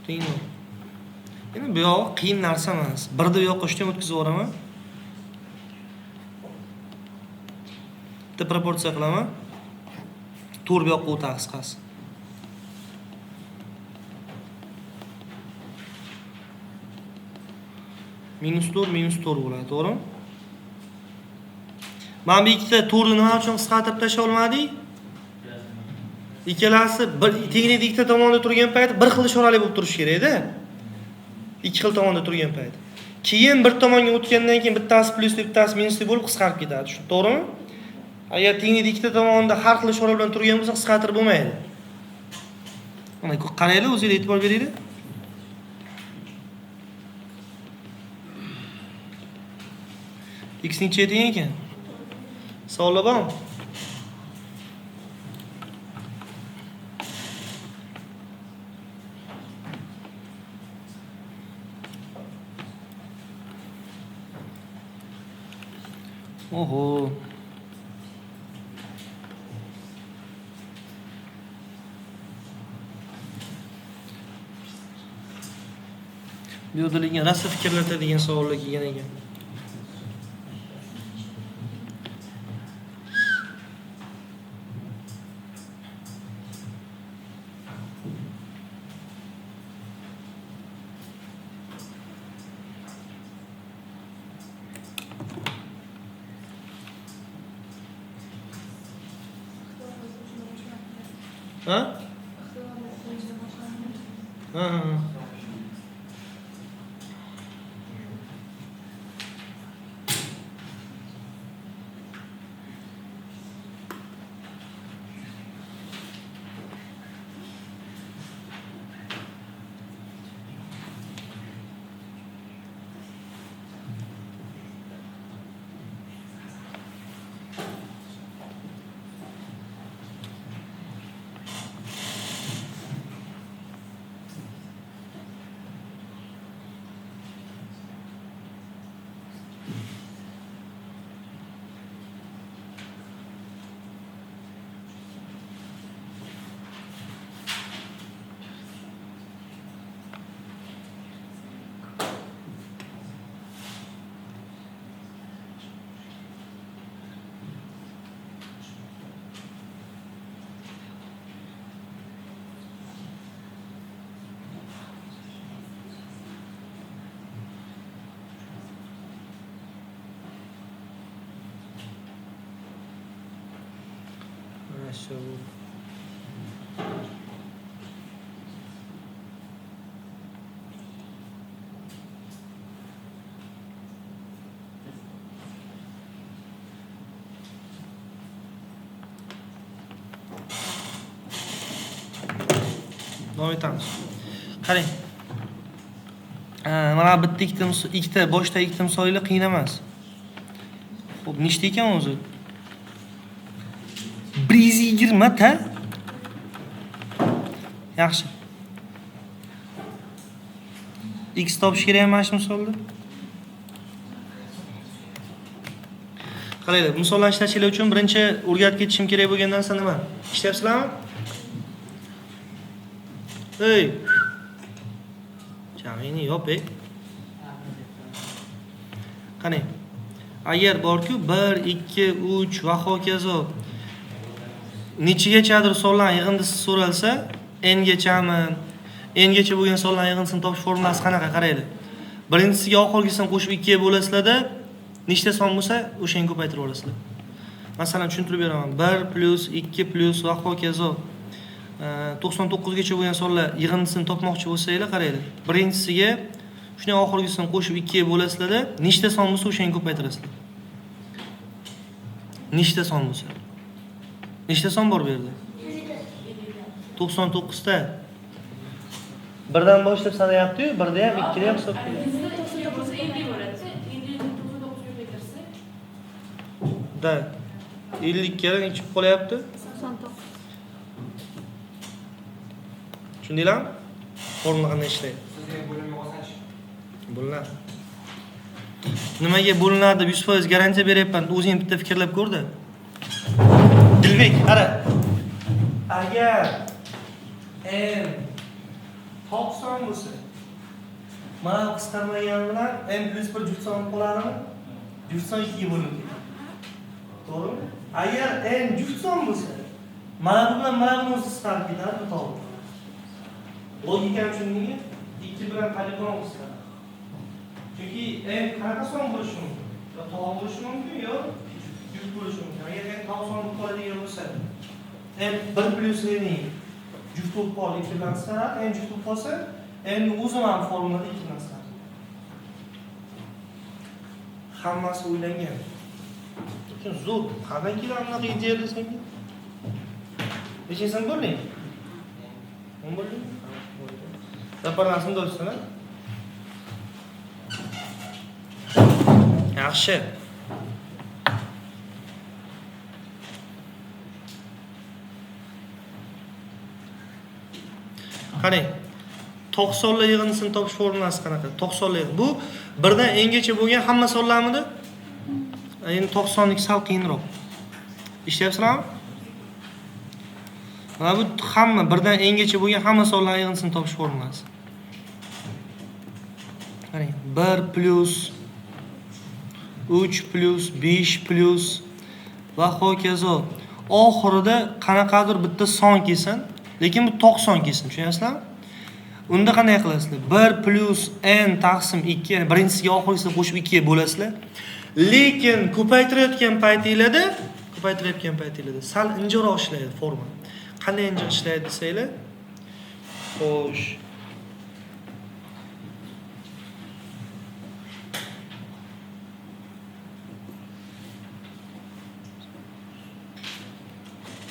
teng 0. Endi bu yog'i qiyin narsa emas. Birda bu yoqqa 3 dan o'tkazib yuboraman. Bitta proporsiya qilaman. 4 bu yoqqa o'tadi qisqasi. Minus 4 minus 4 bo'ladi, to'g'rimi? Mana bu ikkita to'rtni nima uchun qisqartirib tashlay olmadik? Ikkalasi bir tenglikda ikkita tomonda turgan payt bir xil ishorali bo'lib turishi kerak-da. Ikki xil tomonda turgan payt. Keyin bir tomonga o'tgandan keyin bittasi plyusli, bittasi minusli bo'lib qisqarib ketadi. Shu to'g'rimi? Agar tenglikda ikkita tomonda har xil ishora bilan turgan bo'lsa, qisqartirib bo'lmaydi. Mana qaranglar, o'zingizlar e'tibor beringlar. X necha teng ekan? Savollar bormi? Oho. Bu yerda lekin rosa fikrlatadigan savollar kelgan ekan. Ha? Ha, ha. Shu davom etamiz. Qarang. Mana bitta ikkita boshda ikkita misollar qiyin emas. Xo'p, nechta ekan o'zi? 120 ta. Yaxshi. X topish kerak mana shu misolda. Qaranglar, misollarni ishlashinglar uchun birinchi o'rgatib ketishim kerak bo'lgan narsa nima? Ishlayapsizlarmi? Ey. Jamini yop, ey. Qani. Agar bor-ku 1 2 3 va hokazo nechagachadir sonlar yig'indisi so'ralsa, n gachami, n gacha bo'lgan sonlar yig'indisini topish formulasi qanaqa qaranglar. Birinchisiga oxirgisini qo'shib 2 ga bo'lasizlarda, nechta son bo'lsa, o'shani ko'paytirib olasizlar. Masalan, tushuntirib beraman. 1 + 2 + va hokazo 99 gacha bo'lgan sonlar yig'indisini topmoqchi bo'lsanglar, qaranglar. Birinchisiga shuni oxirgisini qo'shib 2 ga bo'lasizlarda, nechta son bo'lsa, o'shani ko'paytirasizlar. Nechta son bo'lsa. Nechta son bor bu yerda? 99 ta. Birdan boshlab sanayapti-yu, birda ham, ikkida ham hisob qilyapti. Da. 52 ga necha qolyapti? 99. Tushundinglarmi? Formula qanday ishlaydi? Sizga bo'linmay olsanchi. Bo'linadi. Nimaga bo'linadi deb 100% garantiya beryapman. O'zing bitta fikrlab ko'rda. Dilbek, qara. Agar n 90 bo'lsa, mana qisqarmagan bilan n + 1 juft son qoladimi? Juft son 2 ga bo'linib ketadi. To'g'rimi? Agar n juft son bo'lsa, mana bu bilan mana buni o'zi qisqarib ketadi, bu to'g'ri. Logikani tushundingmi? 2 bilan poligon qisqaradi. Chunki n qanaqa son bo'lishi mumkin? Yo to'g'ri bo'lishi mumkin, yo juft juft bo'lishi mumkin. Agar n 90 bo'lib qoladigan bo'lsa, n 1 plyus n juft bo'lib qoldi, 2 bilan qisqaradi. N juft bo'lib qolsa, n o'zi ham formulada 2 bilan qisqaradi. Hammasi o'ylangan. Lekin zo'r. Qanday keladi bunaqa ideyalar senga? Nechinchi sinf bo'lding? 10 bo'lding? Zapardan sinfda o'tsan, yaxshi. Qarang, 90lar yig'indisini topish formulasi qanaqa? 90lar yig'indi. Bu birdan n gacha bo'lgan hamma sonlarmidi? Endi 90niki sal qiyinroq. Ishlayapsizlarmi? Mana bu hamma birdan n gacha bo'lgan hamma sonlar yig'indisini topish formulasi. Qarang, 1 plyus 3 plyus 5 plyus va hokazo. Oxirida qanaqadir bitta son kelsin, lekin bu 90 kelsin, tushunyapsizlarmi? Unda qanday qilasizlar? 1 plyus n taqsim 2, ya'ni birinchisiga oxirgisini qo'shib 2 ga bo'lasizlar. Lekin ko'paytirayotgan paytinglarda sal injiqroq ishlaydi formula. Qanday injiq ishlaydi desanglar? Xo'sh.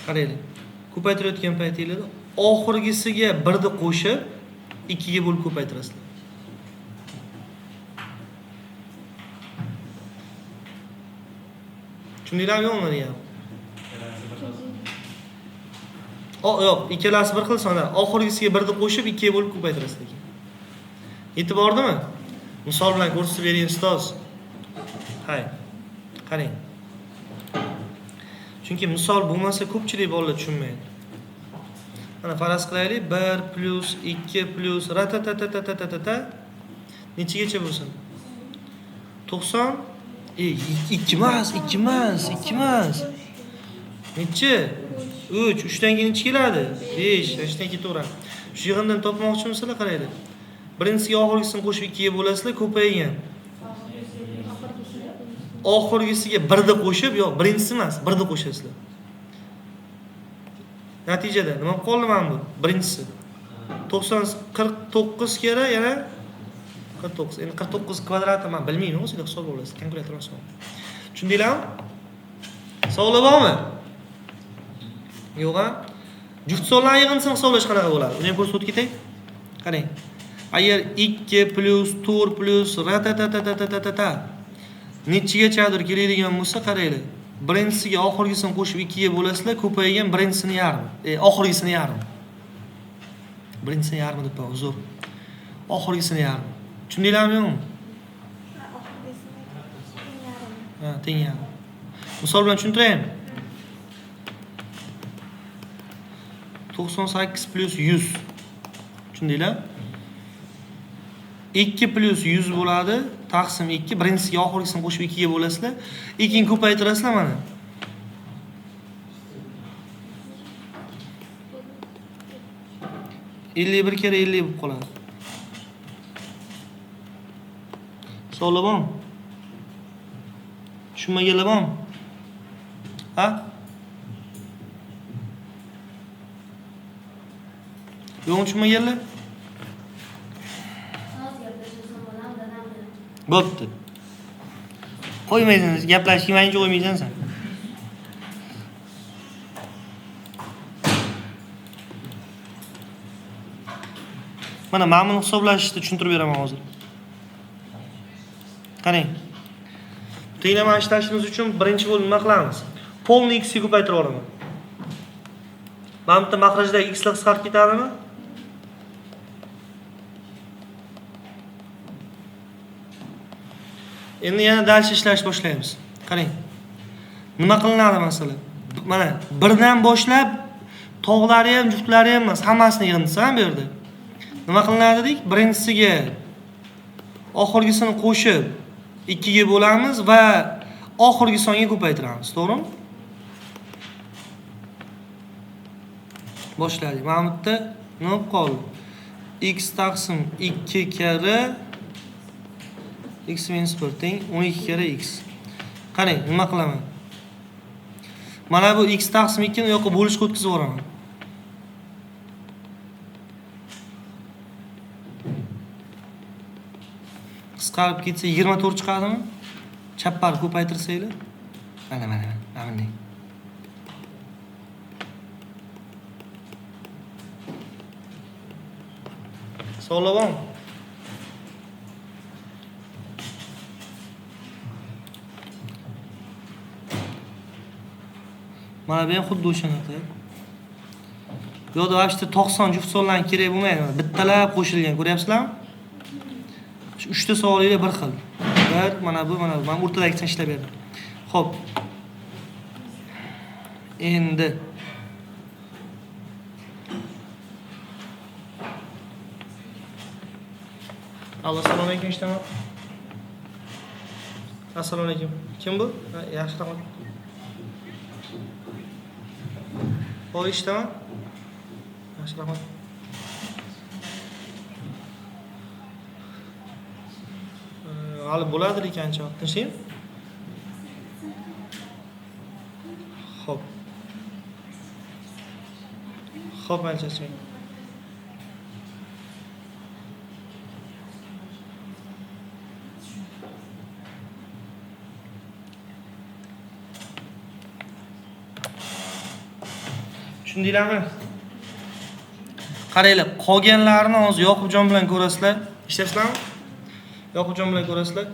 Qaranglar. Ko'paytirayotgan paytinglarda oxirgisiga 1 ni qo'shib 2 ga bo'lib ko'paytirasizlar. Tushundinglarmi yo'qmi degan? Yo'q, ikkalasi bir xil sonlar. Oxirgisiga 1 ni qo'shib 2 ga bo'lib ko'paytirasizlar. Yetib bordimi? Misol bilan ko'rsatib bering ustoz. Hay. Qarang. Chunki misol bo'lmasa ko'pchilik bolalar tushunmaydi. Mana faraz qilaylik, 1 plyus 2 plyus ra-ta-ta-ta-ta-ta-ta nechagacha bo'lsin? 90 2 emas, 2 emas, 2 emas. Nechi? 3, 3 dan keyin necha keladi? 5, 5 dan ketaveradi. Shu yig'indan topmoqchimisizlar, qaranglar. Birinchisiga oxirgisini qo'shib 2 ga bo'lasizlar, ko'paygan. Oxirgisiga 1 ni qo'shib, yo'q, birinchisi emas, 1 ni qo'shasizlar. Natijada nima bo'lib qoldi mana bu? Birinchisi 90 49 kera yana 49. Endi 49 kvadrati men bilmayman, o'zingizlar hisoblab olasiz, kalkulyator hisob. Tushundinglarmi? Savollar bormi? Yo'q-a? Juft sonlar yig'indisini hisoblash qanaqa bo'ladi? Uni ham ko'rsatib ketay. Qarang. Agar 2 plyus 4 plyus ra-ta-ta-ta-ta-ta-ta nechagachadir keladigan bo'lsa, qaranglar. Birinchisiga oxirgisini qo'shib 2 ga bo'lasizlar, ko'paygan birinchisini yarmi, oxirgisini yarmi. Birinchisini yarmi deb uzr. Oxirgisini yarmi. Tushundinglarmi yo'qmi? Ha, teng yarmi. Misol bilan tushuntiraymi? 98 plyus 100. Tushundinglar? 2 plyus 100 bo'ladi, taqsim 2, birinchisiga oxirgisini qo'shib 2 ga bo'lasizlar. Keyin ko'paytirasizlar mana. 51 kere 50 bo'lib qoladi. Savollar bormi? Tushunmaganlar bormi? Ha? Yo'qmi tushunmaganlar? Bo'pti. Qo'ymaysan, gaplashishga menga qo'ymaysan sen. Mana buni hisoblashni tushuntirib beraman hozir. Qarang. Tenglama ishlashimiz uchun birinchi bo'lib nima qilamiz? Polni x ga ko'paytirib olaman. Mana bu yerda maxrajdagi x lar qisqarib ketadimi? Endi yana dальше ishlash boshlaymiz. Qarang. Nima qilinadi masalan? Mana birdan boshlab tog'lari ham, juftlari ham emas, hammasini yig'indisi ham bu yerda. Nima qilinadi dedik? Birinchisiga oxirgisini qo'shib 2 ga bo'lamiz va oxirgi songa ko'paytiramiz, to'g'rimi? Boshladik. Mana bu yerda nima bo'lib qoldi? X taqsim 2 karra x minus 1 teng 12 karra x. Qarang, nima qilaman? Mana bu x taqsim 2 ni u yoqqa bo'lishga o'tkazib yuboraman. Qisqarib ketsa 24 chiqadimi? Chapparni ko'paytirsanglar. Mana mana mana bunday. Savollar bormi? Mana bu ham xuddi o'shanaqa. Bu yoqda вообще 90 juft sonlarni kerak bo'lmaydi. Bittalab qo'shilgan, ko'ryapsizlarmi? Shu 3 ta savolinglar bir xil. Bir, mana bu, mana bu. Men o'rtadagisini ishlab berdim. Xo'p. Endi Allo, assalomu alaykum, eshitaman. Assalomu alaykum. Kim bu? Yaxshi, rahmat. Xo'p, eshitaman. Yaxshi, rahmat. Hali bo'ladi lekin ancha vaqt. Tinchlikmi? Xo'p. Xo'p, mayli, charchamang. Tushundinglarmi? Qaranglar, qolganlarini hozir Yoqubjon bilan ko'rasizlar. Eshityapsizlarmi? Yoqubjon bilan ko'rasizlar.